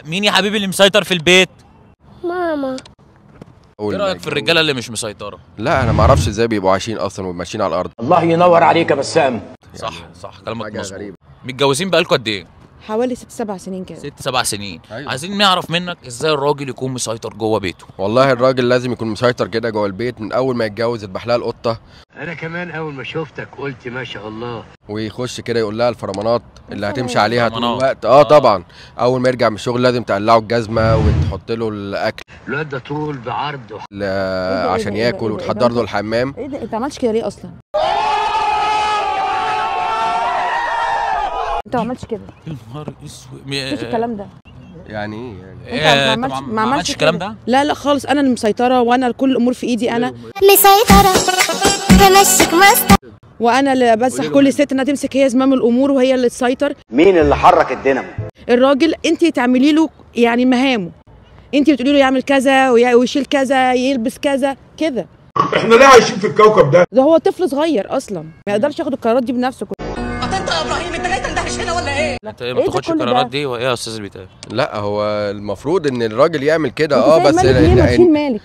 مين يا حبيبي اللي مسيطر في البيت؟ ماما. ايه رايك في الرجالة اللي مش مسيطرة؟ لا انا ما اعرفش ازاي بيبقوا عايشين اصلا وماشيين على الارض. الله ينور عليك يا بسام. صح صح كلامك مظبوط. متجوزين بقالكم قد ايه؟ حوالي 6 7 سنين كده. 6 7 سنين. أيوة. عايزين نعرف منك ازاي الراجل يكون مسيطر جوه بيته. والله الراجل لازم يكون مسيطر كده جوه البيت من اول ما يتجوز، يذبح لها القطة. انا كمان اول ما شفتك قلت ما شاء الله. ويخش كده يقول لها الفرمانات اللي هتمشي عليها طول الوقت. طبعا اول ما يرجع من الشغل لازم تقلعه الجزمة وتحط له الاكل. الواد ده طول بعرض عشان ياكل، وتحضر له الحمام. ايه ده انت عملتش كده ليه اصلا؟ انت ما عملتش كده. يا نهار اسود، مفيش الكلام ده. يعني ايه يعني؟ انت ما عملتش الكلام ده؟ لا لا خالص، انا اللي مسيطرة وانا كل الامور في ايدي. انا مسيطرة همشيك مسطرة، وانا اللي بنصح كل ست انها تمسك هي زمام الامور وهي اللي تسيطر. مين اللي حرك الدينامو؟ الراجل انت تعملي له يعني مهامه، انت بتقولي له يعمل كذا ويشيل كذا، يلبس كذا كده. احنا ليه عايشين في الكوكب ده؟ ده هو طفل صغير اصلا ما يقدرش ياخد القرارات دي بنفسه. انت يا ابراهيم انت جاي تندهش هنا ولا ايه؟ انت ما بتاخدش القرارات دي وايه يا استاذ بيتقال؟ لا هو المفروض ان الراجل يعمل كده. بس ليه ما تشيل مالك؟